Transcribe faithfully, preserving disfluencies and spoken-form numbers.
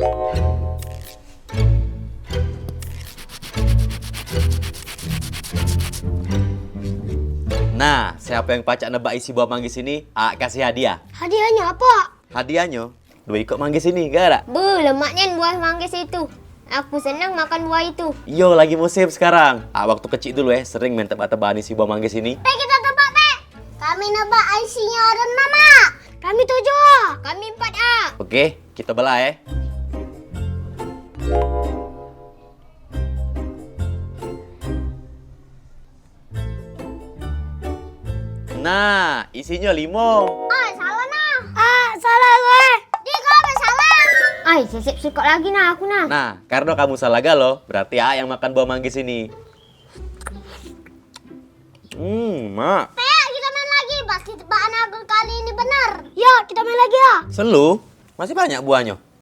Nah, siapo yang pacak nebak isi buah manggis ini, Ak kasih hadiah. Hadiahnyo apo? Hadiahnyo, duo ikok manggis ini, gara. Be, lemak nian buah manggis itu. Aku senang makan buah itu. Iyo, lagi musim sekarang. Ak waktu kecik dulu, eh, sering main tebak-tebakan isi buah manggis ini. Pe, kito tebak, Pe. Kami nebak isinyo aren, Mama. Kami tujuh. Kami empat, A. Oke, kito belah, eh. Nah, isinyo limo. Ai, salah nah. Ah, salah gue. Di, kau ape salah? Ai, sisip sikok lagi nah aku nah. Nah, karno kamu salah galo, berarti A yang makan buah manggis ini. Hmm, Mak. Pe, kito main lagi. Pasti tebakan aku kali ini bener. Yo, kito main lagi ya. Selu? Masih banyak buahnyo.